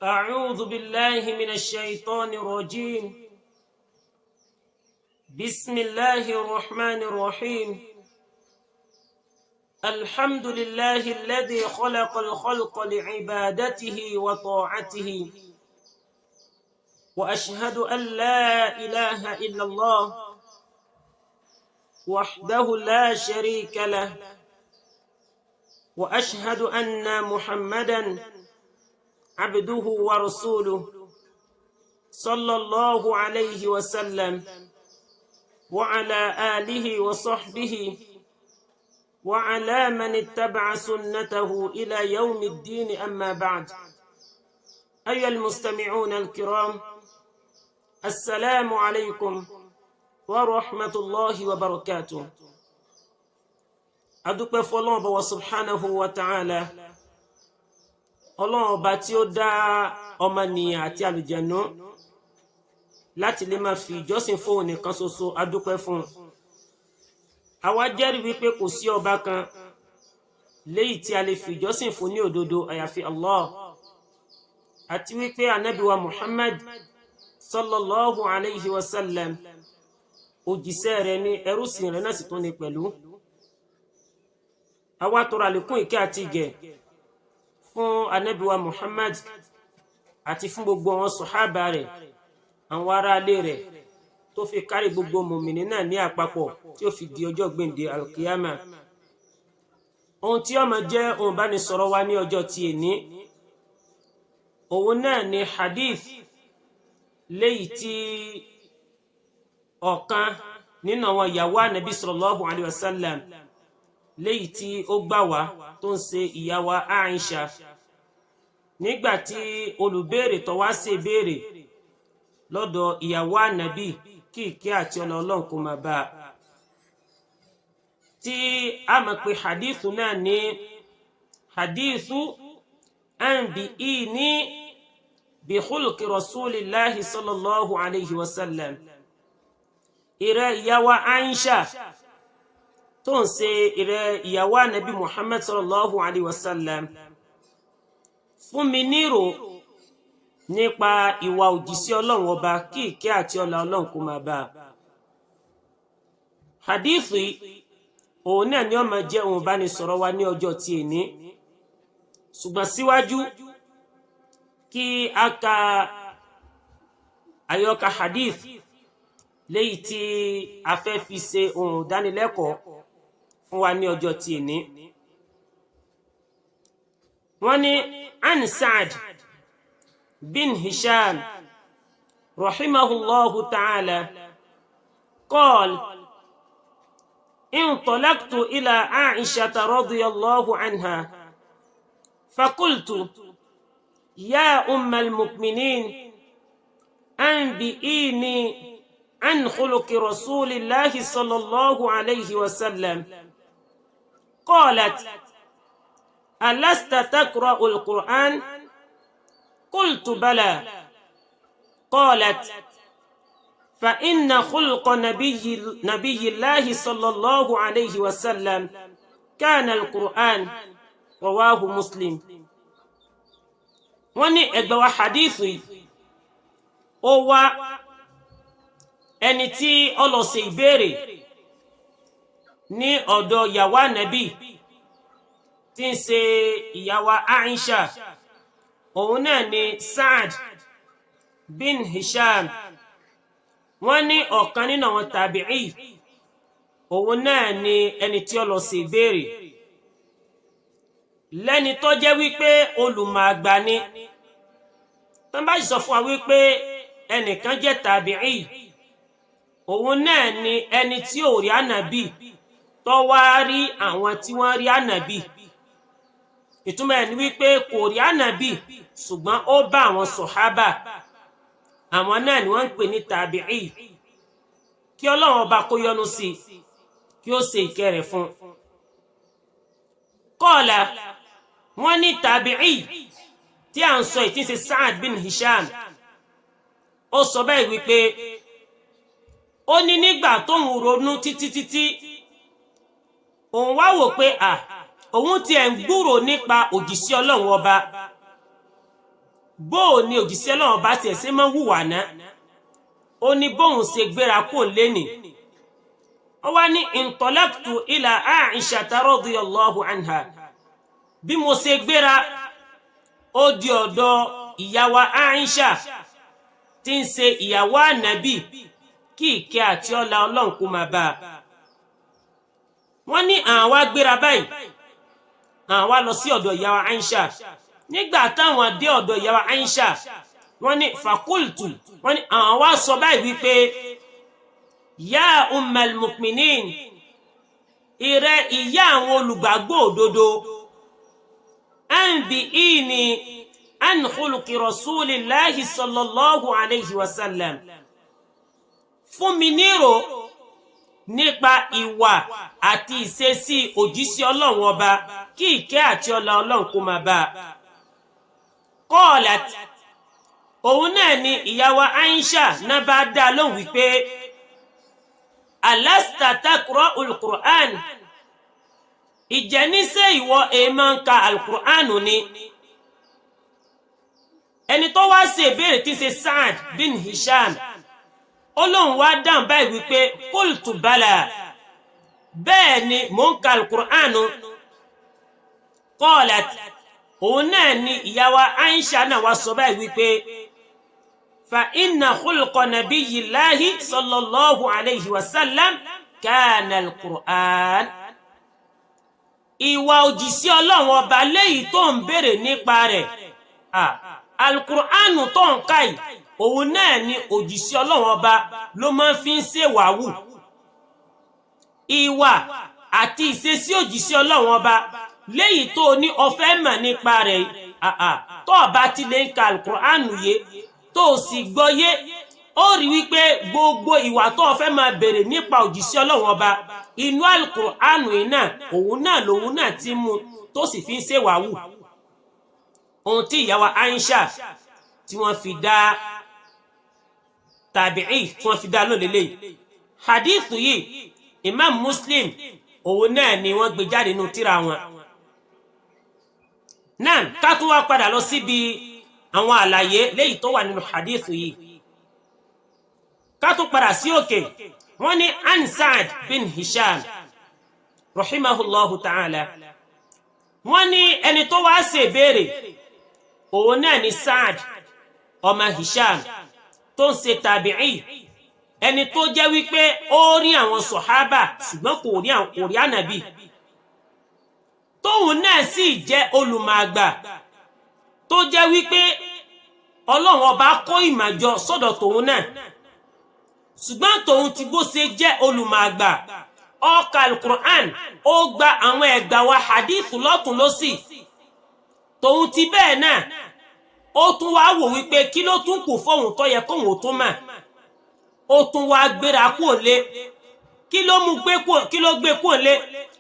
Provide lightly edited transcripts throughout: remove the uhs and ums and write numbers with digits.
أعوذ بالله من الشيطان الرجيم. بسم الله الرحمن الرحيم. الحمد لله الذي خلق الخلق لعبادته وطاعته، وأشهد أن لا إله إلا الله وحده لا شريك له، وأشهد أن محمدا عبده ورسوله صلى الله عليه وسلم وعلى آله وصحبه وعلى من اتبع سنته إلى يوم الدين. أما بعد، أيها المستمعون الكرام، السلام عليكم ورحمة الله وبركاته. Adúpẹ́ fọ́lọ́run bá سبحانه وتعالى, Ọlọ́run Ọba tí ó dá ọmọnìyàn àti àlùjànnú láti lè máa fi ìjọsìn fóun nìkan ṣoṣo. Adúpẹ́ fún un. Àwa jẹ́rìí wípé kò sí ọba kan léyìí tí a lè fi ìjọsìn fún ní òdodo àyàfi Allah, àti wípé Ànábì wa Muhammad صلى الله عليه وسلم, òjíṣẹ́ rẹ̀ ní, ẹrúsìn rẹ̀ náà sì tún ní pẹ̀lú. Àwa tọrọ àlékún ìkẹ́ àti ìgẹ̀ fún Ànábì wa Muhammad àti fún gbogbo àwọn sọ̀hábà rẹ̀, àwọn aráalé rẹ̀, tó fi kárí gbogbo mùmìnì náà ní àpapọ̀ tí ó fi di ọjọ́ gbèǹde alkiyama. Ohun tí ó máa jẹ́ ohun bá ní sọ̀rọ̀ wa ní ọjọ́ tí èní, òun náà ni hadith léyìí tí ọ̀kan nínú àwọn ìyàwó Ànábì صلى الله عليه وسلم léyìí tí ó gbà wá, tó ń ṣe ìyàwó Aisha, nígbà tí olùbéèrè tó wá ṣe béèrè lọ́dọ̀ ìyàwó Ànábì, kí ìkẹ́ àti ọlá Ọlọ́run kó máa bá a, tí a mọ̀ pé hadithu náà ní hadithu أنبئيني بخلق رسول الله صلى الله عليه وسلم. Ìrẹ́ ìyàwó Aisha, tó ń ṣe ìrẹ́ ìyàwó Ànábì Muhammad صلى الله عليه وسلم, fún mi nírò nípa ìwà òjìṣẹ́ Ọlọ́run Ọba, kí ìkẹ́ àti ọlá Ọlọ́run kó máa bá a. Hadithu òun náà ni ó máa jẹ́ ohun bá ní sọ̀rọ̀ wa ní ọjọ́ tí èní. Ṣùgbọ́n síwájú kí a ka àyọkà hadith léyìí tí a fẹ́ fi ṣe ohun ìdánilẹ́kọ̀ọ́ fún wa ní ọjọ́ tí èní, wọ́n ní عن Sa'd bin Hisham رحمه الله تعالى قال: انطلقت إلى عائشة رضي الله عنها فقلت: يا أم المؤمنين، أنبئيني عن خلق رسول الله صلى الله عليه وسلم. قالت: ألست تقرأ القرآن؟ قلت: بلى. قالت: فإن خلق نبي الله صلى الله عليه وسلم كان القرآن. رواه مسلم. Wọ́n ní ẹgbẹ́ wa hadithu ó wá, ẹni tí ó lọ ṣe ìbéèrè ní ọ̀dọ̀ ìyàwó Ànábì, tí ń ṣe ìyàwó Aisha, òun náà ni Saad bin Hisham. Wọ́n ní ọ̀kan nínú àwọn tàbíì, òun náà ni ẹni tí ó lọ ṣe ìbéèrè, lẹ́ni tó jẹ́ wípé olùmọ̀ àgbà ni. Tó bá sọ fún wa wípé ẹnìkan jẹ́ tàbíì, òun náà ni ẹni tí ò rí Ànàbì tó wá rí àwọn tí wọ́n rí Ànàbì. Ìtumọ̀ ẹ̀ ni wípé kò rí Ànàbì, ṣùgbọ́n ó bá àwọn sọ̀hábà. Àwọn náà ni wọ́n ń pè ní tàbíì. Kí Ọlọ́run Ọba kó yọ́nú sí i, kí ó ṣe ìkẹ́ rẹ̀ fún un. قال, wọ́n ní tàbíì tí à ń sọ ìtí ṣe Saad bin Hisham, ó sọ bẹ́ẹ̀ wípé ó ní nígbà tóun ronú títí títí, òun wá wò pé à òun tiẹ̀ ń gbúrò nípa òjìṣẹ́ Ọlọ́run Ọba. Bó o ní òjíṣẹ́ Ọlọ́run bá tiẹ̀ ṣe máa ń hùwà ná. Ó ní bóun ṣe gbéra kó léni, ó wá ní intalaqtu ila Aisha radiyallahu anha. Bí mo ṣe gbéra, ó di ọ̀dọ̀ ìyàwó Aisha tí ń ṣe ìyàwó Ànábì, kí ìkẹ́ àti ọlá Ọlọ́run kó máa bá a. Wọ́n ní àwọn wá gbéra báyìí, àwọn wá lọ sí ọ̀dọ̀ ìyàwó Aisha. Nígbà táwọn dé ọ̀dọ̀ ìyàwó Aisha, wọ́n ní faqultu, wọ́n ní àwọn wá sọ báyìí wípé: ya ummal mu'minin, ìrẹ ìyá àwọn olùgbàgbọ́ òdodo, anbi'ini an khuluqi rasulillahi sallallahu alayhi wa sallam, fún mi nírò nípa ìwà àti ìṣesí òjíṣẹ́ Ọlọ́run Ọba, kí ìkẹ́ àti ọlá Ọlọ́run kó máa bá a. Qalat, òun náà ni ìyàwó Aisha náà bá dá lóhùn wípé: alasta taqra'ul Qur'an? Ìjẹ́níṣẹ́ ìwọ èèmọ̀ ń ka Al-Qur'an ni? Ẹni tó wá ṣe ìbéèrè tí ń ṣe Sa'ad bin Hisham, ó lóun wá dáhùn báyìí wípé: qultu bala, bẹ́ẹ̀ ni, mò ń ka Al-Qur'an. Qalat, òun náà ni ìyàwó Aisha náà wá sọ báyìí wípé: fa inna khulqa nabiyyillahi sallallahu alayhi wa sallam kana al-Qur'an. Ìwà òjìṣẹ́ Ọlọ́run Ọba léyìí tó ń béèrè nípa rẹ̀, Al-Qur'an tó ń ka yìí, òun náà ni òjìṣẹ́ Ọlọ́run Ọba ló máa fi ń ṣèwàwù. Ìwà àti ìṣesí òjìṣẹ́ Ọlọ́run Ọba léyìí tó ní ọfẹ́ mọ̀ nípa rẹ̀, tó o bá ti lè ń ka Al-Qur'an yé, tó o sì gbọ́ yé, ó rí wípé gbogbo ìwà tó o fẹ́ máa béèrè nípa òjìṣẹ́ Ọlọ́run Ọba, inú Al-Qur'an yìí náà, òun náà lòun náà ti mú tó sì fi ń ṣèwàwù. Ohun tí ìyàwó Aisha tí wọ́n fi dá tàbíì tí wọ́n fi dá lólélẹ̀. Hadithu yìí, Imam Muslim òun náà ni wọ́n gbé jáde nínú tírà wọn náà. Ká tún wá padà lọ síbi àwọn àlàyé léyìí tó wà nínú hadithu yìí, ká tún padà sí òkè. Wọ́n ní an Sa'ad bin Hisham rahimahullahu ta'ala, wọ́n ní ẹni tó wá ṣe ìbéèrè, òun náà ni Sa'ad ọmọ Hisham tó ń ṣe tàbíì, ẹni tó jẹ́ wípé ó rí àwọn sọ̀hábà ṣùgbọ́n kò rí Ànàbì, tóun náà sì jẹ́ olùmọ̀àgbà tó jẹ́ wípé Ọlọ́run Ọba kó ìmàjọ sọ́dọ̀ tòun náà. Ṣùgbọ́n tòun ti bó ṣe jẹ́ olùmọ̀àgbà, ó ka Alukur'an, ó gba àwọn ẹ̀gbà wa hadith lọ́tún lọ́sì, tòun ti bẹ́ẹ̀ náà, ó tún wá wò wípé kí ló tún kù fóun tó yẹ kóun ó tún mà. Ó tún wá gbéra kúò lé. Kí ló mú gbé kúò? Kí ló gbé kúò lé?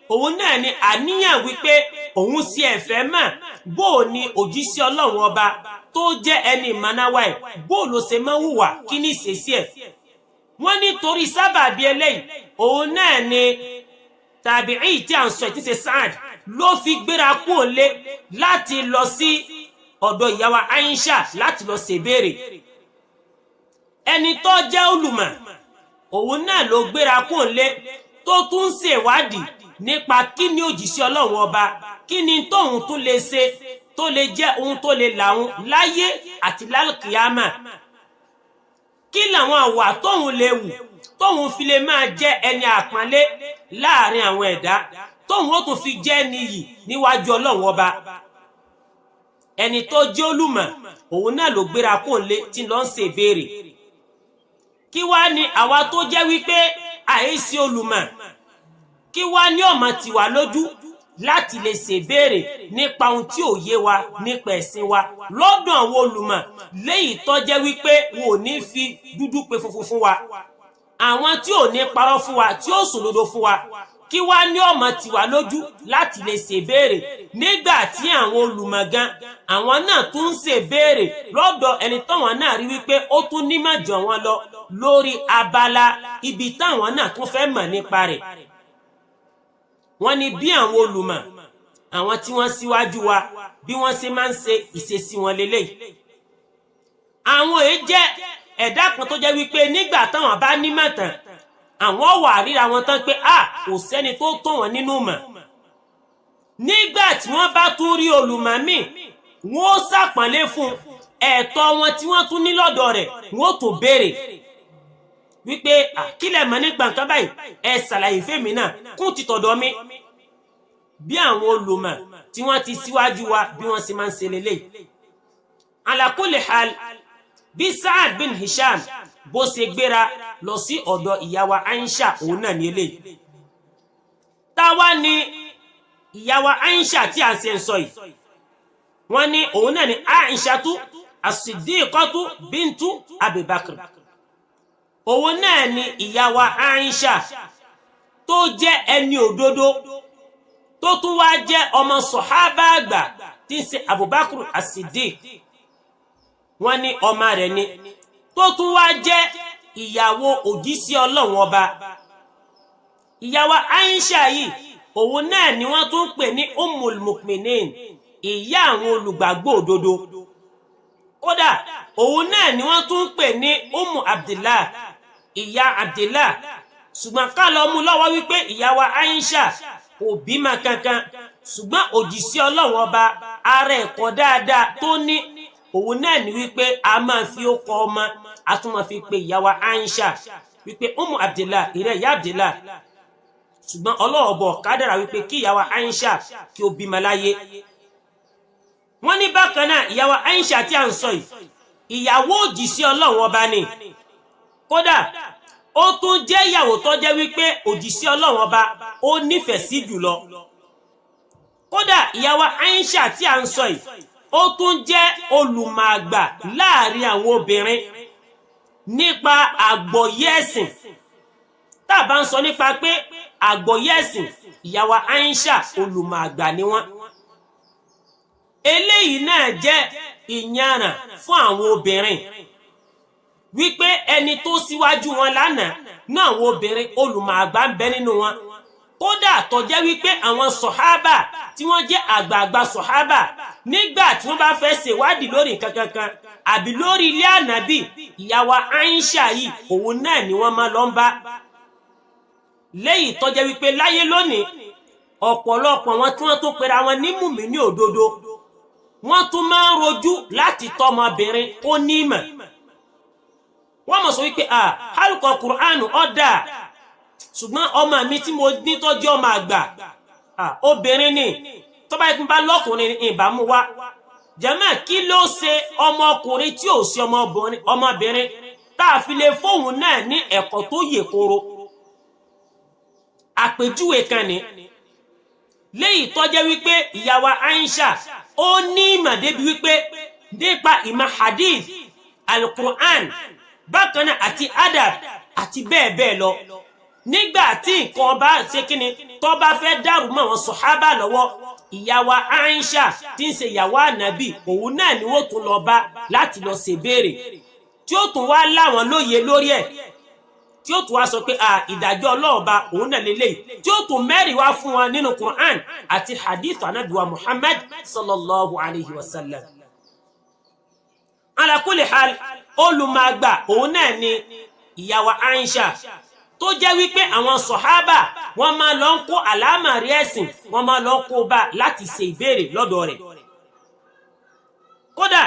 Òun náà ni àníyàn wípé òun sì ẹ̀fẹ́ mà bó o ní òjíṣẹ́ Ọlọ́run Ọba tó jẹ́ ẹni ìmọ̀náwá ẹ̀, bó o ló ṣe máa ń hùwà, kí ní ìṣesí ẹ̀. Wọ́n ní torí sábàbí eléyìí, òun náà ni tàbíì tí à ń sọ, ìtí ṣe Saad, ló fi gbéra kúò lé láti lọ sí ọ̀dọ̀ ìyàwó Aisha láti lọ ṣèbéèrè. Ẹni tó jẹ́ olùmọ̀, òun náà ló gbéra kúò lé tó tún ń ṣèwádìí nípa kí ni òjìṣẹ́ Ọlọ́run Ọba, kí ni tóun tún lè ṣe tó lè jẹ́ ohun tó lè làwọn láyé àti lálùkìyámà, kí làwọn àwà tóun lè wù tóun fi lè máa jẹ́ ẹni àpọ́nlé láàrin àwọn ẹ̀dá, tóun ó tún fi jẹ́ níyì níwájú Ọlọ́run Ọba. Ẹni tó jẹ́ olùmọ̀, òun náà ló gbéra kó lé tí ló ń ṣe ìbéèrè. Kí wá ní àwa tó jẹ́ wípé àìsí olùmọ̀, kí wá ní ọ̀mọ̀ tiwa lójú láti lè ṣèbéèrè nípa ohun tí ò yé wa nípa ẹ̀sìn wa lọ́dọ̀ àwọn olùmọ̀, léyìí tó jẹ́ wípé wọn ò ní fi dúdú pe funfun fún wa, àwọn tí ò ní parọ́ fún wa, tí ó sòdodo fún wa? Kí wá ní ọmọ tiwa lójú láti lè ṣèbéèrè nígbà tí àwọn olùmọ̀ gan, àwọn náà tún ń ṣèbéèrè lọ́dọ̀ ẹni táwọn náà rí wípé ó tún nímọ̀ jù wọ́n lọ lórí abala ibi táwọn náà tún fẹ́ mọ̀ nípa rẹ̀? Wọ́n ní bí àwọn olùmọ̀, àwọn tí wọ́n síwájú wa, bí wọ́n ṣe máa ń ṣe ìṣesí wọn lélẹ́yìí. Àwọn èyí jẹ́ ẹ̀dá kan tó jẹ́ wípé nígbà táwọn bá nímọ̀ tán, àwọn wà ríra wọn tán pé a kò sẹ́ni tó tó wọn nínú mọ̀. Nígbà tí wọ́n bá tún rí olùmọ̀ míì, wọ́n ó ṣàpọ́nlé fún ẹ̀tọ́ wọn tí wọ́n tún ní lọ́dọ̀ rẹ̀, wọ́n ó tún béèrè wípé àkílẹ̀ mọ̀ nípa nǹkan báyìí, ẹ ṣàlàyé fèmí náà kún ti tọ̀dọ̀ mi. Bí àwọn olùmọ̀ tí wọ́n ti síwájú wa bí wọ́n sì máa ń ṣe lélẹ̀. Ala kulli hal, bí Saad bin Hisham bó ṣe gbéra lọ sí ọ̀dọ̀ ìyàwó Aisha, òun náà ní eléyìí. Táwa ni ìyàwó Aisha tí a ṣe ń sọ yìí? Wọ́n ní òun náà ní Aishatu as-Siddiqatu bintu Abi Bakr. Òun náà ni ìyàwó Aisha tó jẹ́ ẹni òdodo, tó tún wá jẹ́ ọmọ sọ̀hábà àgbà tí ń ṣe Abubakar as-Siddiq. Wọ́n ní ọmọ rẹ̀ ni, tó tún wá jẹ́ ìyàwó òjíṣẹ́ Ọlọ́run Ọba. Ìyàwó Aisha yìí, òun náà ni wọ́n tún ń pè ní Ummul Mu'minin, ìyá àwọn olùgbàgbọ́ òdodo. Kódà, òun náà ni wọ́n tún ń pè ní Ummu Abdillah, ìyá Abdillah. Ṣùgbọ́n ká lọ mú lọ́wọ́ wípé ìyàwó Aisha kò bímọ kankan, ṣùgbọ́n òjíṣẹ́ Ọlọ́run Ọba, ara ẹ̀kọ́ dáadáa tó ní òun náà ni wípé a máa fi ó kọ ọmọ, a tún máa fi pe ìyàwó Aisha wípé Ummu Abdillah, ìrẹ́ ìyá Abdillah. Ṣùgbọ́n Ọlọ́run bọ̀ kádàrà wípé kí ìyàwó Aisha kí ó bímọ láyé. Wọ́n ní bákan náà, ìyàwó Aisha tí a ń sọ yìí, ìyàwó òjíṣẹ́ Ọlọ́run Ọba ni. Kódà, ó tún jẹ́ ìyàwó tó jẹ́ wípé òjíṣẹ́ Ọlọ́run Ọba ó nífẹ̀ẹ́ sí jùlọ. Kódà, ìyàwó Aisha tí a ń sọ yìí, ó tún jẹ́ olùmọ̀àgbà láàrin àwọn obìnrin nípa àgbọ́yé ẹ̀sìn. Tá a bá ń sọ nípa pé àgbọ́yé ẹ̀sìn, ìyàwó Aisha, olùmọ̀àgbà ni wọ́n. Eléyìí náà jẹ́ ìyànràn fún àwọn obìnrin wípé ẹni tó síwájú wọn lánàá náà, àwọn obìnrin, olùmọ̀àgbà ń bẹ nínú wọn. Kódà, tó jẹ́ wípé àwọn sọ̀hábà tí wọ́n jẹ́ àgbààgbà sọ̀hábà, nígbà tí wọ́n bá fẹ́ ṣèwádìí lórí nǹkan kankan àbí lórí ilé ànábì, ìyàwó Aisha yìí, òun náà ni wọ́n máa lọ ń bá. Léyìí tó jẹ́ wípé láyé lónìí, ọ̀pọ̀lọpọ̀ wọn tí wọ́n tún pera wọn ní mùmí ní òdodo, wọ́n tún máa ń rojú láti tọmọbìnrin kó ní ìmọ̀. Wọ́n mọ̀ sọ wípé hálùkọ Kùránù ọ̀dà, ṣùgbọ́n ọmọ mi tí mo ní tọ́jú ọmọ àgbà, obìnrin ni. Tó bá yẹ bá lọ́kùnrin ní ìbámu wá. Jàmáà, kí ló ṣe ọmọkùnrin tí ò sí ọmọbìnrin tá a fi lè fóun náà ní ẹ̀kọ́ tó yè koro? Àpèjúwe kan ni léyìí tó jẹ́ wípé ìyàwó Aisha, ó ní ìmọ̀ débi wípé nípa ìmọ̀ hadith, alukur'an, bákan náà àti adab àti bẹ́ẹ̀ bẹ́ẹ̀ lọ. Nígbà tí nǹkan bá ṣe kíni tó bá fẹ́ dàrú mọ́ àwọn sọ̀hábà lọ́wọ́, ìyàwó Aisha tí ń ṣe ìyàwó ànábì, òun náà ni wọ́n tún lọ bá láti lọ ṣèbéèrè, tí ó tún wá láwọn lóye lórí ẹ̀, tí ó tún wá sọ pé ìdájọ́ ọlọ́ọ̀ba òun náà lélẹ́yìí, tí ó tún mẹ́rin wá fún wa nínú Quran àti hadith ànábì wa Muhammad sallallahu alayhi wa sallam. Ala kulli hal, olùmọ̀àgbà òun náà ni ìyàwó Aisha, tó jẹ́ wípé àwọn sọ̀hábà, wọ́n máa lọ ń kó àlámàrí ẹ̀sìn, wọ́n máa lọ ń kó bá láti ṣe ìbéèrè lọ́dọ̀ rẹ̀. Kódà,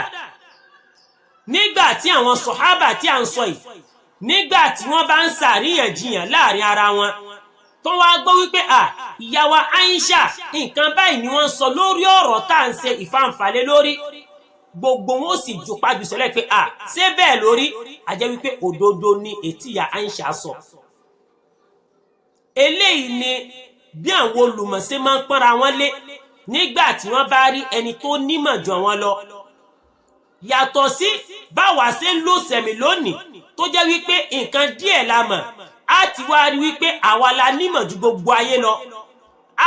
nígbà tí àwọn sọ̀hábà tí à ń sọ yìí, nígbà tí wọ́n bá ń ṣàríyànjiyàn láàrin ara wọn, tó wá gbọ́ wípé ìyàwó Aisha, nǹkan báyìí ni wọ́n sọ lórí ọ̀rọ̀ tá à ń ṣe ìfàǹfàlẹ́ lórí, gbogbo wọn ó sì jùpájù sẹ́lẹ̀ pé ṣé bẹ́ẹ̀ lórí? A jẹ́ wípé òdodo ni ètí ìyá Aisha sọ. Eléyìí ni bí àwọn olùmọ̀ọ́sẹ́ máa ń pọ́nra wọn lé nígbà tí wọ́n bá rí ẹni tó nímọ̀ jù àwọn lọ, yàtọ̀ sí báwa ṣe ń lò sẹ̀mí lónìí, tó jẹ́ wípé nǹkan díẹ̀ la mọ̀, á ti wá rí wípé àwa la nímọ̀ ju gbogbo ayé lọ,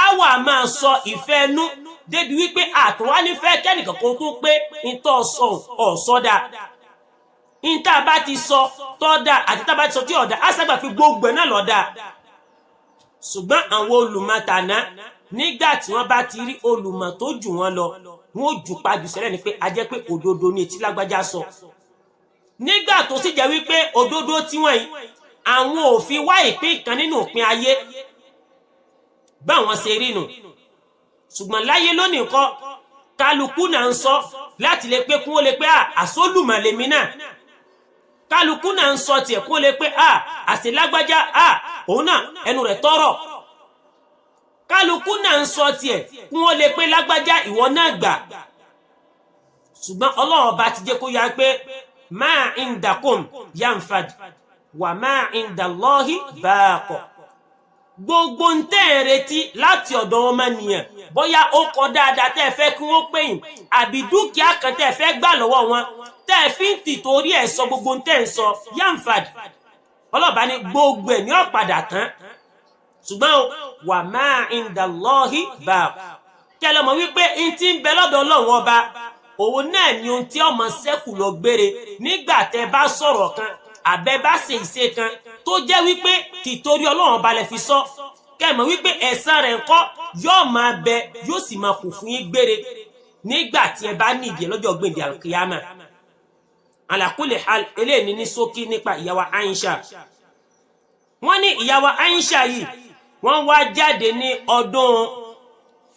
á wà máa sọ ìfẹ́ ẹnu débi wípé àtúnwá nífẹ̀ẹ́ kẹ́nìkan kó tún pé ntọ́ sọ ọ̀sọ́dà. Ntá bá ti sọ tọ́ da àti tá bá ti sọ tí ọ̀dà, á sábà fi gbogbo ẹ̀ náà lọ́dà. Ṣùgbọ́n àwọn olùmọ̀tàná, nígbà tí wọ́n bá ti rí olùmọ̀ tó jù wọ́n lọ, wọ́n ó jù pajù sẹ́lẹ̀ ni pé a jẹ́ pé òdodo ni etí lágbájá sọ. Nígbà tó sì jẹ́ wípé òdodo tiwọn yìí, àwọn ò fi wá ìpín kan nínú òpin ayé báwọn ṣe rí nu. Ṣùgbọ́n láyé lónìí kọ́, kálukú náà ń sọ láti lè pé kún ó lè pé àsólùmọ̀ lèmi náà. Kálukú náà ń sọ tiẹ̀ kún ó lè pé àṣelágbájá, òun náà ẹnu rẹ̀ tọrọ. Kálukú náà ń sọ tiẹ̀ kún ó lè pé lágbájá, ìwọ náà gbà. Ṣùgbọ́n Ọlọ́run Ọba ti jẹ́ kó yá pé ma indakum yanfad wa ma indallahi baq. Gbogbo ń tẹ́ ẹ̀ retí láti ọ̀dọ̀ ọmọnìyàn, bóyá ó kọ dáadáa tẹ́ ẹ fẹ́ kí wọ́n pè yín, àbí dúkìá kan tẹ́ ẹ fẹ́ gbà lọ́wọ́ wọn, tẹ́ ẹ fi ń tìtorí ẹ̀ sọ gbogbo ń tẹ́ ẹ̀ ń sọ, yanfad, ọlọ́ọ̀bá ní gbogbo ẹ̀ ní ọ̀padà tán. Ṣùgbọ́n o, wa ma indallahi baq, kẹ́ lọ́mọ wípé n ti ń bẹ lọ́dọ̀ Ọlọ́run Ọba, òun náà ni ohun tí ọmọ sẹ́kù lọ gbére. Nígbà tẹ́ bá sọ̀rọ̀ kan, àbẹ bá ṣe ìṣe kan tó jẹ́ wípé tìtorí Ọlọ́run Ọba lẹ fi sọ, kẹ́ mọ̀ wípé ẹ̀san rẹ̀ ńkọ́ yóò máa bẹ, yóò sì máa kù fún yín gbére nígbà tí ẹ bá ní ìdí lọ́jọ́ gbèǹdé alkiyama. Ala kulli hal, eléyìí ní ṣókí nípa ìyàwó Aisha. Wọ́n ní ìyàwó Aisha yìí, wọ́n wá jáde ní ọdún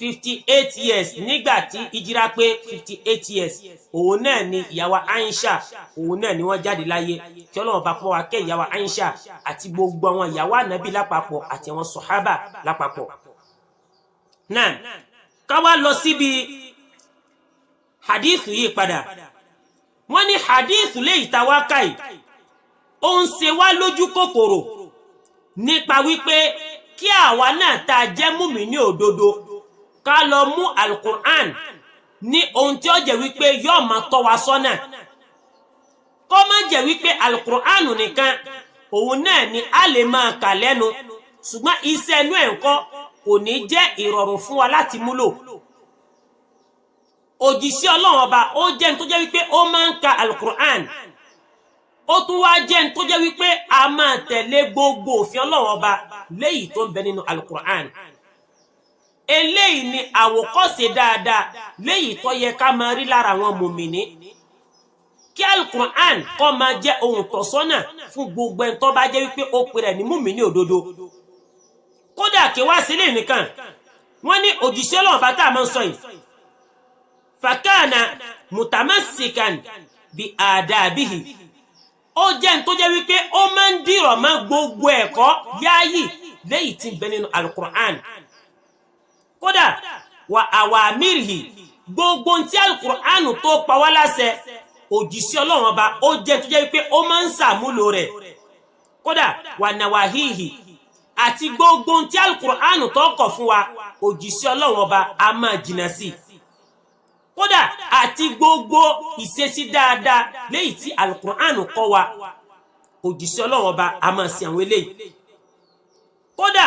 58 years. Nígbà tí ìjìrá pé 58 years, òun náà ni ìyàwó Aisha, òun náà ni wọ́n jáde láyé. Kí Ọlọ́run bá pọ́ wa kẹ́ ìyàwó Aisha àti gbogbo àwọn ìyàwó ànábì lápapọ̀ àti àwọn sọ̀hábà lápapọ̀. Náà ká wá lọ síbi hadith yìí padà. Wọ́n ní hadith léyìí tá wá ká yìí, ó ń ṣe wá lójú kòkòrò nípa wípé kí àwa náà tá a jẹ́ mùmínì òdodo, ká lọ mú alukur'an ní ohun tí ó jẹ́ wípé yóò máa tọ́ wa sọ́nà. Kó má jẹ́ wípé alukur'an nìkan òun náà ni a lè máa kà lẹ́nu, ṣùgbọ́n iṣẹ́ inú ẹ̀ ńkọ́ kò ní jẹ́ ìrọ̀rùn fún wa láti múlò. Òjìṣẹ́ Ọlọ́run Ọba, ó jẹ́ ní tó jẹ́ wípé ó máa ń ka alukur'an, ó tún wá jẹ́ ní tó jẹ́ wípé a máa tẹ̀lé gbogbo òfin Ọlọ́run Ọba léyìí tó ń bẹ nínú alukur'an. Eléyìí ni àwòkọ́ṣe dáadáa léyìí tó yẹ ká máa rí lára àwọn mùmìnì, kí alukur'an kó máa jẹ́ ohun tọ́sọ́nà fún gbogbo ẹni tó bá jẹ́ wípé ó pè rẹ̀ ní mùmìnì òdodo. Kódà kí wá sílé nìkan, wọ́n ní òjíṣẹ́ Ọlọ́run bá tá a máa ń sọ yìí, fakana mutamassikan bi adabihi, ó jẹ́ ní tó jẹ́ wípé ó máa ń dìrọ̀ mọ́ gbogbo ẹ̀kọ́ yáàyì léyìí tí ń bẹ nínú alukur'an. Kódà wa awamirihi, gbogbo tí alukur'an tó pa wá láṣẹ, òjíṣẹ́ Ọlọ́run Ọba, ó jẹ́ tó jẹ́ wípé ó máa ń ṣàmúlò rẹ̀. Kódà wa nawahihi, àti gbogbo tí alukur'an tó kọ̀ fún wa, òjíṣẹ́ Ọlọ́run Ọba a máa jìnnà sí i. Kódà àti gbogbo ìṣesí dáadáa léyìí tí alukur'an kọ́ wa, òjíṣẹ́ Ọlọ́run Ọba a máa ṣe àwọn eléyìí. Kódà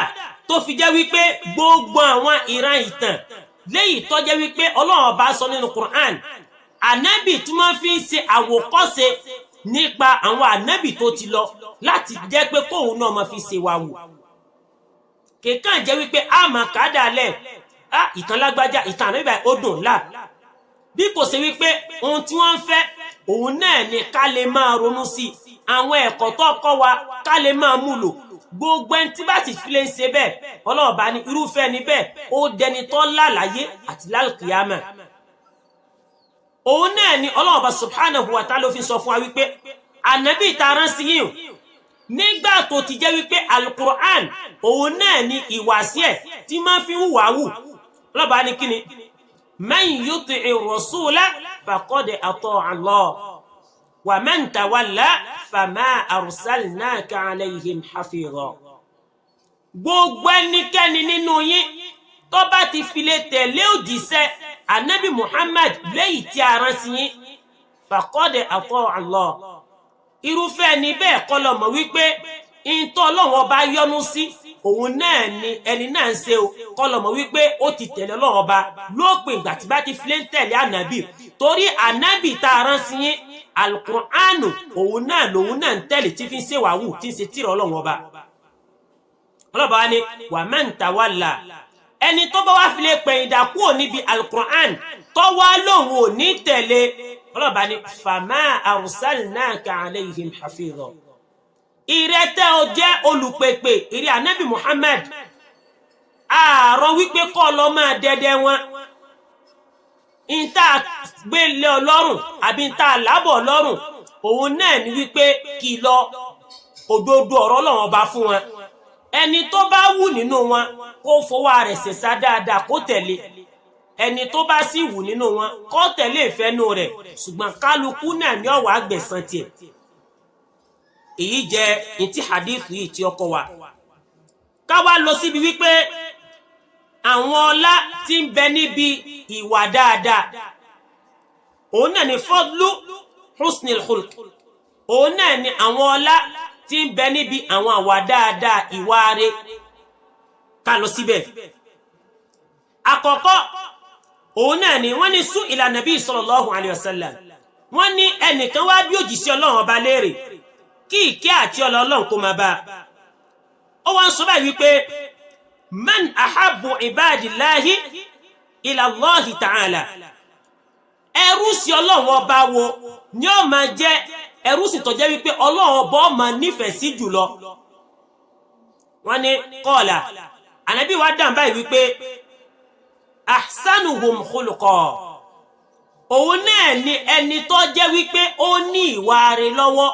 tó fi jẹ́ wípé gbogbo àwọn ìran ìtàn léyìí tó jẹ́ wípé Ọlọ́run Ọba sọ nínú Qur'an, ànábì tí wọ́n fi ń ṣe àwòkọ́ṣe nípa àwọn ànábì tó ti lọ, láti jẹ́ pé kóun náà máa fi ṣe wà wò. Kìkan jẹ́ wípé a máa kà á dálẹ̀, á ìtàn lágbájá, ìtàn ànábì báyìí, ó dùn ńlá. Bí kò ṣe wípé ohun tí wọ́n ń fẹ́, òun náà ni ká lè máa ronú sí àwọn ẹ̀kọ́ tó kọ́ wa, ká lè máa mú lò. Gbogbo ẹni tí bá sì fi lè ń ṣe bẹ́ẹ̀, Ọlọ́ọ̀bá ní irúfẹ́ ni bẹ́ẹ̀, ó dẹni tó lálàyé àti lálùkìyàmà. Òun náà ni Ọlọ́ọ̀bá subhanahu wa ta'ala ló fi sọ fún wa wípé ànábì tá a rán sí yìí, nígbà tó ti jẹ́ wípé alukur'an òun náà ni ìwàsí ẹ̀ tí máa fi ń wà wù. Ọlọ́ọ̀bá ní kíni? Man yuti'i rasula faqad ata'a Allah, wa man tawalla fama arsalnaka alayhim hafiza. Gbogbo ẹnikẹ́ni nínú yín tó bá ti fi lè tẹ̀lé òjíṣẹ́ anabi Muhammad léyìí tí a rán sí yín, faqad ata'a Allah, irúfẹ́ ẹni bẹ́ẹ̀ kọ́ lọ mọ̀ wípé ìntọ́ Ọlọ́run Ọba yọ́nú sí, òun náà ni ẹni náà ń ṣe o. Kọ́ lọ mọ̀ wípé ó ti tẹ̀lé Ọlọ́run Ọba lópin ìgbà tí bá ti fi lè ń tẹ̀lé ànábì, torí ànábì tá a rán sí yín, alukur'anu òun náà lòun náà ń tẹ̀lé, tí fi ń ṣe wàhù, tí ń ṣe tìrọ Ọlọ́run Ọba. Ọlọ́ba wa ni wa man tawalla, Ẹni tó bá wá fi lè pẹ̀yìndà kúrò níbi Alukur'an, tó wá lóun ò ní tẹ̀lé, ọlọ́ba ní fama arsalnaka alayhim hafiza. Ìrẹ́tẹ́ o jẹ́ olùpèpè, ìrẹ́ Anabi Muhammad, àárọ̀ wípé kọ́ lọ máa dẹ́dẹ́ wọn. Ìta gbélé ọlọ́run àbí ìta lábọ̀ ọlọ́run, òun náà ni wípé kìlọ̀ òdodo ọ̀rọ̀ Ọlọ́run Ọba fún wọn. Ẹni tó bá wù nínú wọn, kó fọwọ́ rẹ̀ ṣẹ̀ṣà dáadáa, kó tẹ̀lé. Ẹni tó bá sì wù nínú wọn, kó tẹ̀lé ìfẹ́nu rẹ̀, ṣùgbọ́n kálukú náà ní ọ̀wọ́ àgbẹ̀san tiẹ̀. Èyí jẹ́ ntí hadith yìí tí ọkọ wa. Ká wá lọ síbi wípé àwọn ọlá tí ń bẹ níbi ìwà dáadáa, òun náà ni fadlu husnil khulq. Òun náà ni àwọn ọlá tí ń bẹ níbi àwọn àwà dáadáa, ìwà rẹ̀. Ká lọ síbẹ̀. Àkọ́kọ́, òun náà ni wọ́n ní su'ila Nabi sallallahu alayhi wa sallam. Wọ́n ní ẹnìkan wá bí òjìṣẹ́ Ọlọ́run Ọba léèrè, kí ìkẹ́ àti Ọlọ́run kó máa bá a. Ó wá ń sọ báyìí wípé man ahabbu ibadillahi ila Allahi ta'ala, ẹrú sí Ọlọ́run Ọba wo ni ó máa jẹ́ ẹrú sì tó jẹ́ wípé Ọlọ́run Ọba ó máa nífẹ̀ẹ́ sí jùlọ? Wọ́n ní qala, Ànábì wa dàn báyìí wípé ahsanuhum khuluqa, òun náà ni ẹni tó jẹ́ wípé ó ní ìwà rẹ̀ lọ́wọ́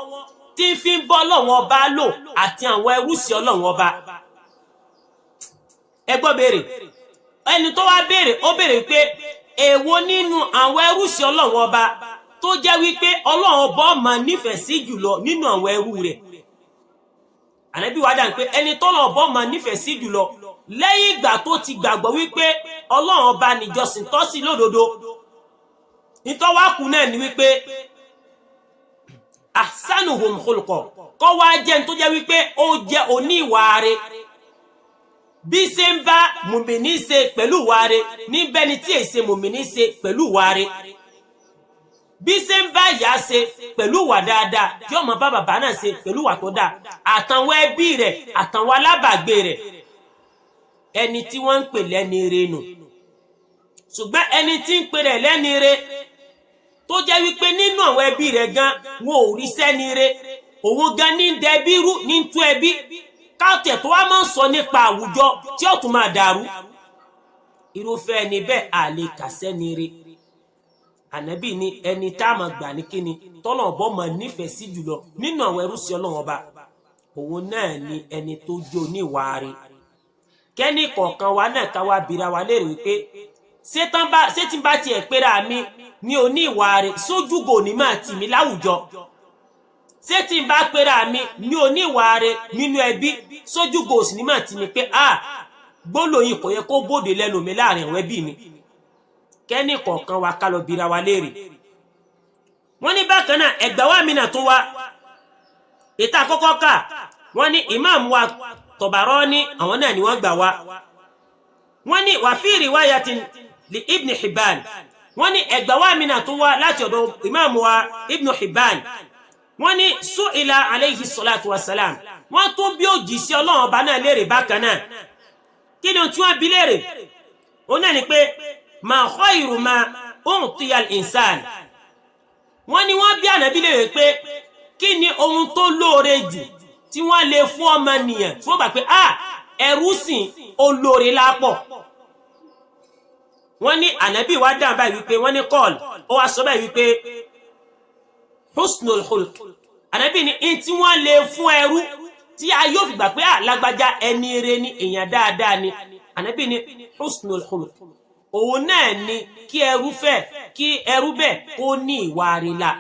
tí ń fi ń bọ́ Ọlọ́run Ọba lò àti àwọn ẹrú sí Ọlọ́run Ọba. Ẹ gbọ́ béèrè ẹni tó wá béèrè. Ó béèrè wípé èwo nínú àwọn ẹrú sí Ọlọ́run Ọba tó jẹ́ wípé Ọlọ́run Ọba máa nífẹ̀ẹ́ sí jùlọ nínú àwọn ẹrú rẹ̀? Ànábì wá dáhùn pé ẹni tọ́lọ́run Ọba máa nífẹ̀ẹ́ sí jùlọ, lẹ́yìn ìgbà tó ti gbàgbọ́ wípé Ọlọ́run Ọba níjọsìn tọ́ sí lódodo, nítọ́wákù náà ni wípé ahsanuhum khulqa, kọ́ wá jẹ́ ní tó jẹ́ wípé ó jẹ́ oníwàre. Bí ṣe ń bá mùmíní ṣe pẹ̀lú wàre, níbẹ̀ ni tí èsè mùmíní ṣe pẹ̀lú wàre. Bí ṣe ń bá ìyá ṣe pẹ̀lú wà dáadáa, yóò máa bá bàbá náà ṣe pẹ̀lú wà tó dáa, àtàwọn ẹbí rẹ̀, àtàwọn alábàgbé rẹ̀. Ẹni tí wọ́n ń pè lẹ́ni re nù. Ṣùgbọ́n ẹni tí ń pè rẹ̀ lẹ́ni re, tó jẹ́ wípé nínú àwọn ẹbí rẹ̀ gan wọn ò rí sẹ́ni re, òun gan ní dẹbí rú, ní tú ẹbí káàtẹ̀, tó wá máa ń sọ nípa àwùjọ tí ó tún máa dàrú, irúfẹ́ ẹni bẹ́ẹ̀ àlè kà sẹ́ni re. Ànábì ní ẹni tá a máa gbà ní kíni tọ́lọ̀ ọ̀bọ máa nífẹ̀ẹ́ sí jùlọ nínú àwọn ẹrú sí Ọlọ́run Ọba, òun náà ni ẹni tó jó níwàárí. Kẹ́ni kọ̀ọ̀kan wa náà ká wá bira wa léèrè wípé ṣé tí n bá tiẹ̀ pera mi ní oníwàárí, sójúgò ní máa tì mí láwùjọ? Ṣé tí n bá pera mi ní oníwàárí nínú ẹbí, sójúgò sì ní máa tì mí pé a gbólóyìn kò yẹ kó bòde lẹ́nu mi láàrin àwọn ẹbí mi? Kẹ́ni kọ̀ọ̀kan wa ká lọ bira wa léèrè. Wọ́n ní bákan náà, ẹgbà wa mi náà tún wá ìta àkọ́kọ́ kà. Wọ́n ní imam wa Tabarani, àwọn náà ni wọ́n gbà wá. Wọ́n ní wa fi riwayatin li Ibn Hibban, wọ́n ní ẹgbà wa mi náà tún wá láti ọ̀dọ̀ imam wa Ibn Hibban. Wọ́n ní su'ila alayhi salatu wa salam, wọ́n tún bí òjìṣẹ́ Ọlọ́run Ọba náà léèrè bákan náà. Kí ni tí wọ́n bi léèrè? Ó náà ni pé ma khayru ma u'tiya al-insan. Wọ́n ní wọ́n bí Ànábì léèrè pé kí ni ohun tó lóore jù tí wọ́n lè fún ọmọnìyàn, tí wọ́n gbà pé ah, ẹrú sìn olóore lápọ̀? Wọ́n ní Ànábì wá dáhùn báyìí wípé, wọ́n ní qal, ó wá sọ báyìí wípé husnul khulq. Ànábì ní in tí wọ́n lè fún ẹrú tí a yóò fi gbà pé à lágbájá, ẹni ire ni, èèyàn dáadáa ni, Ànábì ní husnul khulq, òun náà ni kí ẹrú fẹ́ kí ẹrú bẹ́ẹ̀ kó ní ìwà rẹ̀ la.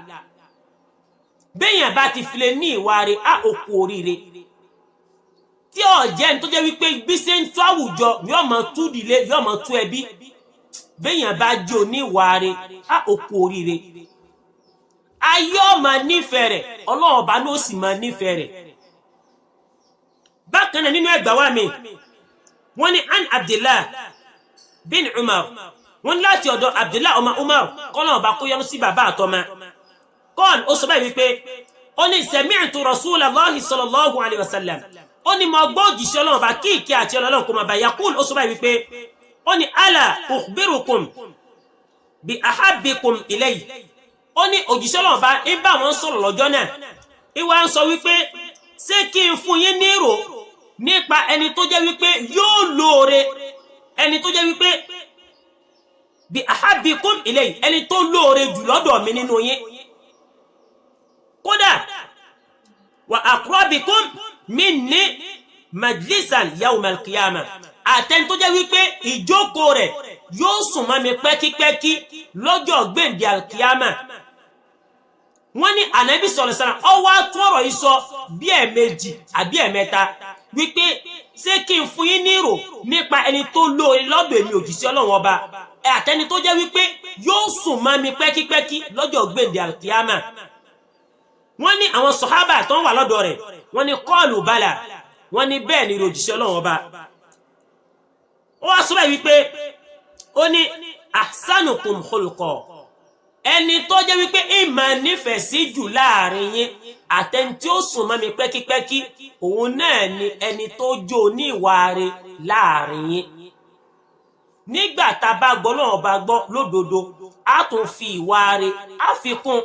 Béèyàn bá ti file ní ìwà rẹ̀, á òkú oríire. Tí ọ̀jẹ́ ní tó jẹ́ wípé bí ṣe ń tú àwùjọ yóò máa tú ìdílé, yóò máa tú ẹbí. Béèyàn bá jẹ́ oníwà rẹ̀, á òkú oríire. Ayé ọmọ nífẹ̀ẹ́ rẹ̀, Ọlọ́run Ọba ló sì máa nífẹ̀ẹ́ rẹ̀. Bákan náà, nínú ẹgbàá wa mi, wọ́n ní an Abdullah bin Umar, wọ́n ní láti ọ̀dọ̀ Abdullah ọmọ Umar, kọ́nà ọba kó yọ́nú sí bàbá àtọmọ. Qal, ó sọ báyìí wípé ó ní sami'tu Rasulallahi sallallahu alayhi wa sallam. Ó ní mo gbọ́ òjìṣẹ́ Ọlọ́run bá kí ìkẹ́ àti Ọlọ́run kò máa bá. Yaqul, ó sọ báyìí wípé, ó ní: "Ala ukhbirukum bi ahabbikum ilayhi?" Ó ní òjìṣẹ́ Ọlọ́run bá ń bá wọn sọ̀rọ̀ lọ́jọ́ náà, ìwà ń sọ wípé, ṣé kí n fún yín ní ìrò nípa ẹni tó jẹ́ wípé yóò lóore, ẹni tó jẹ́ wípé bi ahabbikum ilayhi, ẹni tó lóore jù lọ́dọ̀ mi nínú yín, kódà wa aqrabikum minni majlisan yawm al-qiyamah, àtẹni tó jẹ́ wípé ìjókòó rẹ̀ yóò sùn mọ́ mi pẹ́kípẹ́kí lọ́jọ́ gbèǹdé al-qiyama? Wọ́n ní Ànábì sọ̀rọ̀ sára, ọ wá tún ọ̀rọ̀ yìí sọ bí ẹ̀ẹ̀mejì àbí ẹ̀ẹ̀mẹ́ta wípé, ṣé kí n fún yín ní ìrò nípa ẹni tó lóore lọ́dọ̀ èmi òjìṣẹ́ Ọlọ́run Ọba, àtẹni tó jẹ́ wípé yóò sùn mọ́ mi pẹ́kípẹ́kí lọ́jọ́ gbèǹdé al-qiyama? Wọ́n ní àwọn sọ̀hábà tó ń wà lọ́dọ̀ rẹ̀, wọ́n ní qalu bala, wọ́n ní bẹ́ẹ̀ ni, òjìṣẹ́ Ọlọ́run Ọba. Ó wá sọ báyìí wípé, ó ní: "Ahsanukum khulqa", ẹni tó jẹ́ wípé ìmọ̀ nífẹ̀ẹ́ sí jù láàrin yín, àtẹni tí ó sùn mọ́ mi pẹ́kípẹ́kí, òun náà ni ẹni tó jó ní ìwà rẹ̀ láàrin yín. Nígbà tá a bá gbọ́ lọ́wọ́ bá gbọ́ lódodo, á tún fi ìwà rẹ̀ á fi kún,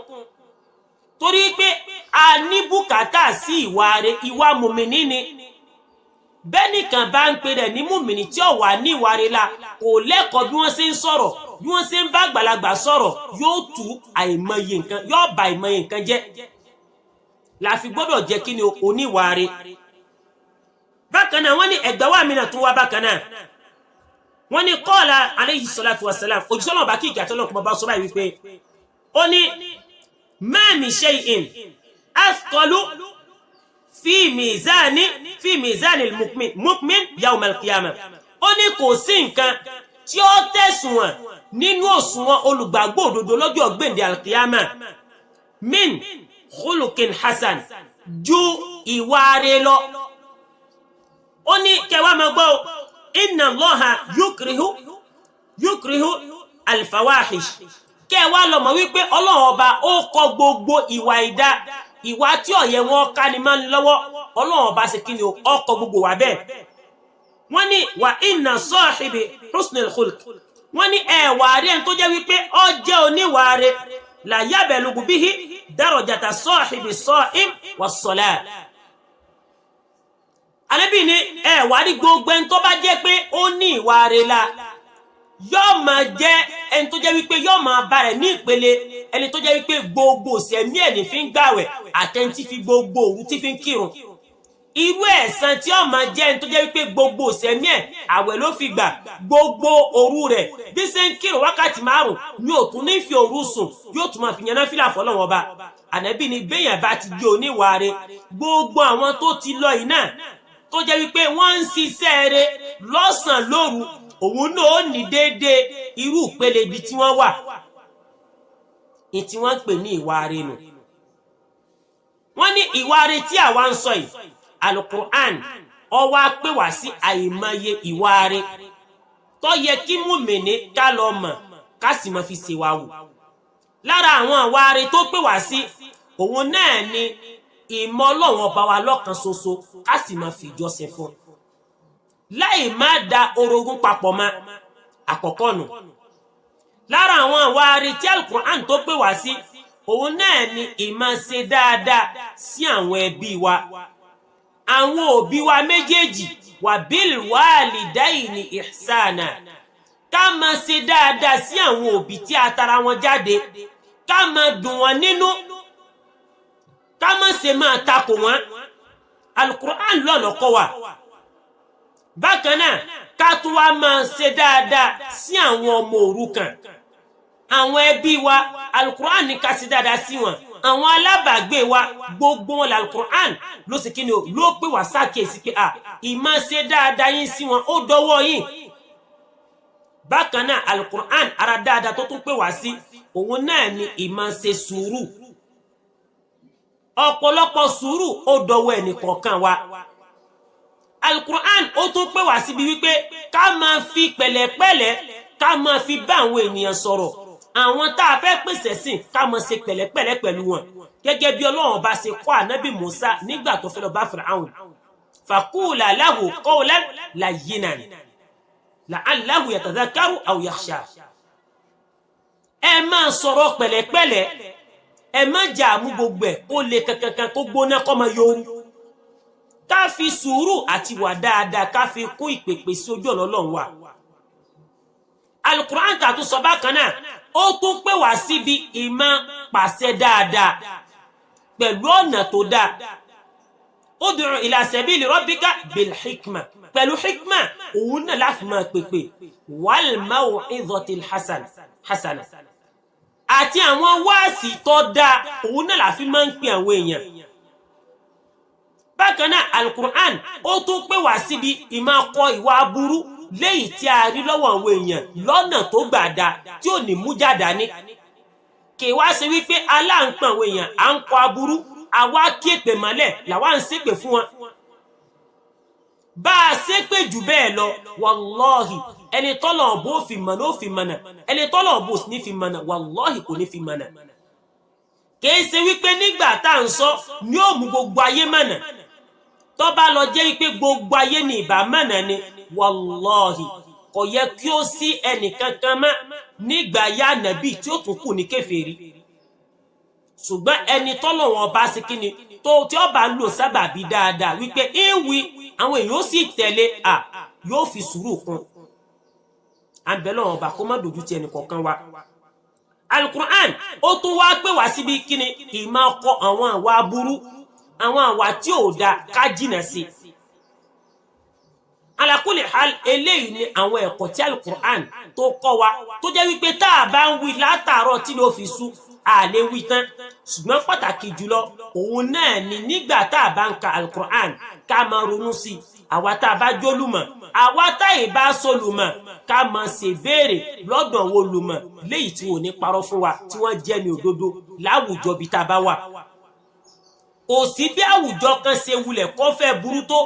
torí pé a ní bùkátà sí ìwà rẹ̀. Ìwà mùmìnì ni. Bẹ́nìkan bá ń pe rẹ̀ ní mùmìnì tí ò wà ní ìwà rẹ̀ la, kò lẹ́kọ̀ọ́ bí wọ́n ṣe ń sọ̀rọ̀, bí wọ́n ṣe ń bá àgbàlagbà sọ̀rọ̀, yóò tú àìmọye nǹkan, yóò bà àìmọye nǹkan jẹ́. La fi gbọ́dọ̀ jẹ́ kí ni oníwà rẹ̀. Bákan náà, wọ́n ní ẹgbẹ́ wa mìíràn tún wá. Bákan náà, wọ́n ní qala alayhi salatu wassalam, òjíṣẹ́ náà bá kí ìkẹ́ àtọ́lọ́kùnrin bá sọ báyìí wípé, ó ní: "Ma min shay'in athqalu fi mizani al-mu'min yawm al-qiyamah." Ó ní kò sí nǹkan tí ó tẹ̀sùn nínú òṣùwọ̀n olùgbàgbọ́ òdodo lọ́jọ́ gbèǹde al-qiyamah min khuluqin hasan ju ìwà rẹ̀ lọ. Ó ní kẹwàá máa gbọ́: "Inna Allaha yukrihu al-fawahish." Kẹwàá lọ mọ̀ wípé Ọlọ́run Ọba ó kọ gbogbo ìwà ìdá, ìwà tí ọ̀yẹ́ wọn ká ni máa ń lọ́wọ́. Ọlọ́run Ọba ṣe kí ni o? Ọkọ̀ gbogbo wà bẹ́ẹ̀. Wọ́n ní wa inna sahibi husnil khulq, wọ́n ní ẹ̀wà rí ẹni tó jẹ́ wípé ó jẹ́ oníwà rẹ̀, la yablugu bihi darajata sahibi sa'im was-salat. Ànábì ní ẹ̀wà rí gbogbo ẹni tó bá jẹ́ pé ó ní ìwà rẹ̀ la, yóò máa jẹ́ ẹni tó jẹ́ wípé yóò máa bá rẹ̀ ní ìpele ẹni tó jẹ́ wípé gbogbo sẹ̀mí ẹ̀ ní fi ń gbàwẹ̀, àtẹni fi gbogbo òru tí fi ń kírun. Irú ẹ̀san tí ó máa jẹ́ ẹni tó jẹ́ wípé gbogbo sẹ̀mí ẹ̀ àwẹ̀ ló fi gbà, gbogbo òru rẹ̀ bí ṣe ń kírun wákàtí 5 ní òtún ní fi òru sùn, yóò tún máa fi yan náfìlà fọ́lọ́run Ọba. Ànábì ni béèyàn bá ti jẹ́ oníwàre, gbogbo àwọn tó ti lọ yìí náà tó jẹ́ wípé wọ́n ń ṣiṣẹ́ rẹ̀ lọ́sàn-án lóru, òun náà ó ní déédéé irú ìpele ibi tí wọ́n wà ní tí wọ́n ń pè ní ìwà rẹ̀ nù. Wọ́n ní ìwà rẹ̀ tí àwa ń sọ yìí, Alukur'an ó wá pè wá sí àìmọye ìwà rẹ̀ tó yẹ kí mùmìnì ká lọ mọ̀, ká sì mọ̀ fi ṣèwà wò. Lára àwọn ìwà rẹ̀ tó pè wá sí, òun náà ni ìmọ̀ Ọlọ́run Ọba wa lọ́kan ṣoṣo, ká sì máa fi ìjọsìn fún láì má da orogún papọ̀ mọ́, àkọ́kọ́ nù. Lára àwọn ìwà rẹ̀ tí Alukur'an tó pè wá sí, òun náà ni ìmọ̀ ṣe dáadáa sí àwọn ẹbí wa, àwọn òbí wa méjèèjì, wa bil walidayni ihsana. Ká máa ṣe dáadáa sí àwọn òbí tí a tara wọn jáde, ká máa dùn wọn nínú, ká má ṣe máa takò wọn. Alukur'an lọ́nà kọ́ wa. Bákan náà, ká tún wá máa ṣe dáadáa sí àwọn ọmọ òrukàn, àwọn ẹbí wa. Alukur'an ní ká ṣe dáadáa sí wọn. Àwọn alábàágbé wa, gbogbo wọn alukur'an ló sì kíni o, ló pè wá sákèsí pé à ìmáa ṣe dáadáa yín sí wọn, ó dọwọ́ yín. Bákan náà, alukur'an ara dáadáa tó tún pè wá sí, òun náà ni ìmáa ṣe sùúrù. Ọ̀pọ̀lọpọ̀ sùúrù ó dọwọ́ ẹnì kọ̀ọ̀kan wa. Alukur'an ó tún pè wá síbi wípé ká máa fi pẹ̀lẹ́pẹ̀lẹ́, ká máa fi bá àwọn ènìyàn sọ̀rọ̀. Àwọn tá a fẹ́ pèsè sìn, ká máa ṣe pẹ̀lẹ́pẹ̀lẹ́ pẹ̀lú wọn, gẹ́gẹ́ bí Ọlọ́run bá ṣe kọ́ Ànábì Musa nígbà tó fẹ́ lọ bá Fìràhùn. Faqula lahu qawlan layyinan la'allahu yatadhakkaru aw yakhsha. Ẹ máa sọ̀rọ̀ pẹ̀lẹ́pẹ̀lẹ́, ẹ má jà mú gbogbo ẹ̀ kó le kankankan, kó gbóná, kó máa yọrù. Ká fi sùúrù àti wà dáadáa, ká fi kún ìpèpè sí ojú ọ̀nà Ọlọ́run wa. Alukur'an tà tún sọ bákan náà, ó tún pè wá síbi ìmọ̀ pàṣẹ dáadáa pẹ̀lú ọ̀nà tó dáa. Ud'u ila sabili rabbika bil hikma, pẹ̀lú hikma òun náà láti máa pèpè, wal maw'izatil hasana, àti àwọn wáàsí tó dáa, òun náà láfi máa ń pè àwọn èèyàn. Bákan náà, alukur'an ó tún pè wá síbi ìmáa kọ ìwà aburú léyìí tí a rí lọ́wọ́ àwọn èèyàn lọ́nà tó gbà dáa, tí ò ní mú jáda ní. Kì í wá ṣe wípé aláǹpọ̀ àwọn èèyàn à ń kọ aburú, àwa kí èpè mọ́lẹ̀ làwa ń ṣépè fún wọn. Bá a ṣépè jù bẹ́ẹ̀ lọ, wàlọ́ọ̀hì, ẹni tọ́lọ̀ bó fi mọ̀nà ó fi mọ̀nà, ẹni tọ́lọ̀ bó sì ní fi mọ̀nà, wàlọ́ọ̀hì, kò ní fi mọ̀nà. Kì í ṣe wípé nígbà tá à ń sọ ní ó mú gbogbo ayé mọ̀nà. Tó bá lọ jẹ́ wípé gbogbo ayé ní ìbá mọ̀nà ni, wàlọ́ọ̀hì, kò yẹ kí ó sí ẹnìkankan mọ́ nígbà yá nàbí tí ó tún kù ní kèfèrí. Ṣùgbọ́n ẹni tọ́lọ̀ wọn bá sí kíni tó tí ó bá lò sábàbí dáadáa wípé ìwí àwọn èèyàn ó sì tẹ̀lé à, yóò fi sùúrù kún. À ń bẹ lọ́wọ́ ọba kó má dojú ti ẹnì kọ̀ọ̀kan wa. Alukur'an ó tún wá pè wá síbi kíni? Ìmọ̀ ọkọ àwọn àwa aburú, àwọn àwa tí ò da, ká jìnà sí. Ala kulli hal, eléyìí ni àwọn ẹ̀kọ́ tí alukur'an tó kọ́ wa, tó jẹ́ wípé tá a bá ń wí látàárọ̀ tí ló fi sú, a lè wí tán. Ṣùgbọ́n pàtàkì jùlọ, òun náà ni nígbà tá a bá ń ka alukur'an, ká máa ronú sí i. Àwa tá a bá jólùmọ̀, àwa tá ì bá sólùmọ̀, ká máa ṣèbéèrè lọ́dọ̀ àwọn olùmọ̀ léyìí tí wọn ò ní parọ́ fún wa, tí wọ́n jẹ́ ní òdodo láwùjọ bí tá a bá wà. Kò sí bí àwùjọ kan ṣe wulẹ̀ kó fẹ́ burú tó,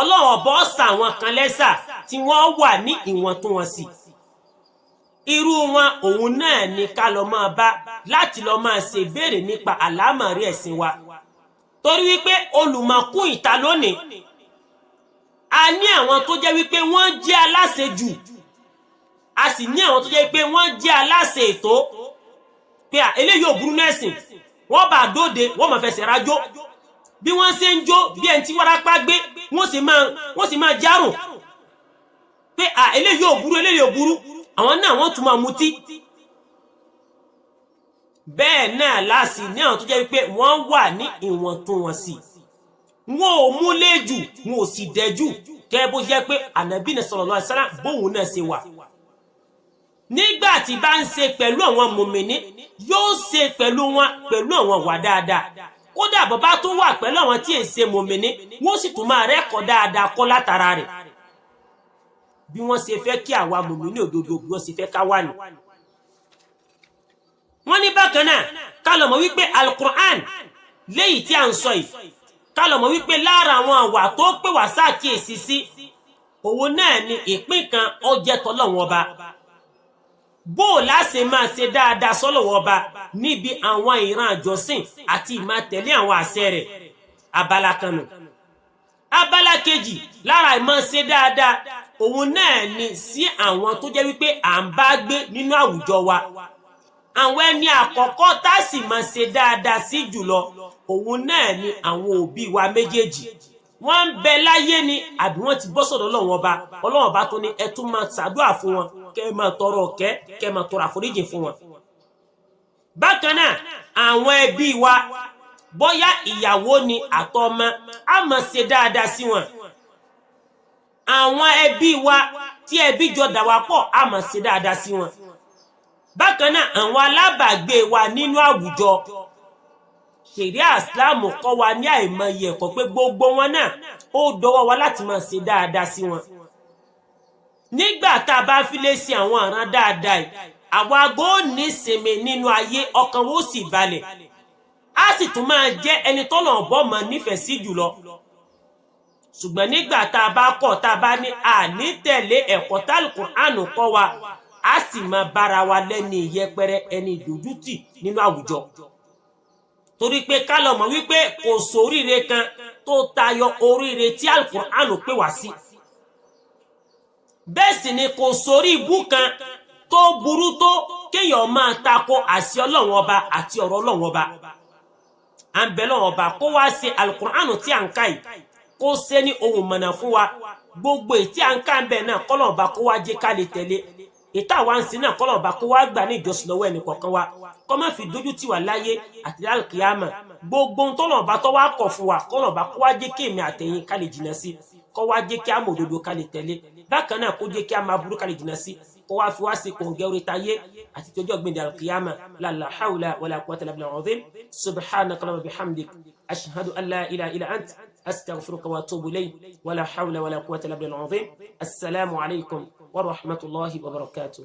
Ọlọ́run ọba ọ̀sà àwọn kan lẹ́sà tí wọ́n wà ní ìwọ̀ntúnwọ̀nsì. Irú wọn, òun náà ni ká lọ máa bá láti lọ máa ṣe béèrè nípa àlámọ̀rí ẹ̀sìn wa, torí wípé olùmọ̀kún ìta lónìí, a ní àwọn tó jẹ́ wípé wọ́n jẹ́ aláṣejù, a sì ní àwọn tó jẹ́ wípé wọ́n jẹ́ aláṣe ètò pé à eléyìí ò burú nẹ́sìn. Wọ́n bá dóde, wọ́n máa fẹsẹ̀ rajó. Bí wọ́n ṣe ń jó bí ẹni tí wárápá gbé, wọ́n sì máa járùn pé à eléyìí ò burú, eléyìí ò burú. Àwọn náà wọ́n tún máa mutí. Bẹ́ẹ̀ náà láàsì ní àwọn tó jẹ́ wípé wọ́n wà ní ìwọ̀ntúnwọ̀nsì, wọn ò múlé jù, wọn ò sì dẹ́jù, kẹ́ bó jẹ́ pé ànábì náà sallallahu alaihi wasallam bóun náà ṣe wà. Nígbà tí bá ń ṣe pẹ̀lú àwọn mùmíní, yóò ṣe pẹ̀lú wọn pẹ̀lú àwọn wà dáadáa. Kódà bàbá tó wà pẹ̀lú àwọn tí èsè mùmíní, wọ́n sì tún máa rẹ́kọ̀ọ́ dáadáa kọ́ látara rẹ̀. Bí wọ́n ṣe fẹ́ kí àwa mùmíní òdodo, bí wọ́n ṣe fẹ́ ká wà ní. Wọ́n ní bákan náà, ká lọ mọ̀ wípé alukur'an léyìí tí a ń sọ yìí, ká lọ mọ̀ wípé lára àwọn àwà tó pè wá sáàkíyèsí sí, òun náà ni ìpín kan ó jẹ́ tọ́lọ́run ọba. Bó o láṣẹ máa ṣe dáadáa sọ́lọ́run ọba níbi àwọn ìran àjọsìn àti ìmáa tẹ̀lé àwọn àṣẹ rẹ̀, abala kan nù. Abala kejì lára ìmáa ṣe dáadáa, òun náà ni sí àwọn tó jẹ́ wípé à ń bá gbé nínú àwùjọ wa. Àwọn ẹni àkọ́kọ́ tá a sì máa ṣe dáadáa sí jùlọ, òun náà ni àwọn òbí wa méjèèjì. Wọ́n ń bẹ láyé ni àbí wọ́n ti bọ́ sọ̀dọ̀ Ọlọ́run ọba, Ọlọ́run ọba tó ní ẹ tún máa ṣàdúrà fún wọn, kẹ́ ẹ máa tọrọ ọ̀kẹ́, kẹ́ ẹ máa tọrọ àforíjì fún wọn. Bákan náà, àwọn ẹbí wa, bóyá ìyàwó ni àtọmọ, á máa ṣe dáadáa sí wọn. Àwọn ẹbí wa tí ẹbí jọ dà wá pọ̀, á máa ṣe dáadáa sí wọn. Bákan náà, àwọn alábàágbé wa nínú àwùjọ, ṣẹ̀ríà Ìsìláàmù kọ́ wa ní àìmọye ẹ̀kọ́ pé gbogbo wọn náà, ó dọwọ́ wa láti máa ṣe dáadáa sí wọn. Nígbà tá a bá fi lè ṣe àwọn àrán dáadáa yìí, àwa agbó ní ìsinmi nínú ayé, ọkàn wo sì balẹ̀, á sì tún máa jẹ́ ẹni tọ́lọ̀ bọ́ máa nífẹ̀ẹ́ sí jùlọ. Ṣùgbọ́n nígbà tá a bá kọ̀, tá a bá ní àní tẹ̀lé ẹ̀kọ́ tálùkùránù kọ́ wa, á sì máa bára wa lẹ́ni ìyẹpẹrẹ, ẹni ìdójútì nínú àwùjọ. Torí pé ká lọ mọ̀ wípé kò sóríire kan tó tayọ oríire tí Alukur'an pè wá sí. Bẹ́ẹ̀ sì ni kò sórí ibú kan tó burú tó kéèyàn máa tako àṣẹ Ọlọ́run Ọba àti ọ̀rọ̀ Ọlọ́run Ọba. À ń bẹ lọ́wọ́ Ọba kó wá ṣe Alukur'an tí à ń ká yìí, kó ṣe ní ohun mọ̀nà fún wa. Gbogbo èyí tí à ń ká ń bẹ náà, kọ́lọ̀ Ọba kó wá jẹ́ ká lè tẹ̀lé ìta wa ń sin náà, kọ́lọ̀ Ọba kó wá gbà ní ìjọsìn lọ́wọ́ ẹnì kọ̀ọ̀kan wa, kó má fi dójú tì wá láyé àti lálùkìyàmà. Gbogbo ohun tọ́lọ̀ Ọba tó wá kọ̀ fún wa, kọ́lọ̀ Ọba kó wá jẹ́ kí èmi àtẹ̀yìn ká lè jìnnà sí, kó wá jẹ́ kí á mọ̀ òdodo ká lè tẹ̀lé. Bákan náà, kó jẹ́ kí á máa burú ká lè jìnnà sí, kó wá fi wá sí kòǹgẹ́ orí tayé àti tọjọ́ gbẹ̀ndẹ̀ alkiyama. La hawla wala quwwata illa billahi azim. Subhanaka wa bihamdik, ashhadu an la ilaha illa ant, astaghfiruka wa atubu ilayk. Wala hawla wala quwwata illa billahi azim. Assalamu alaykum wa rahmatullahi wa barakatuh.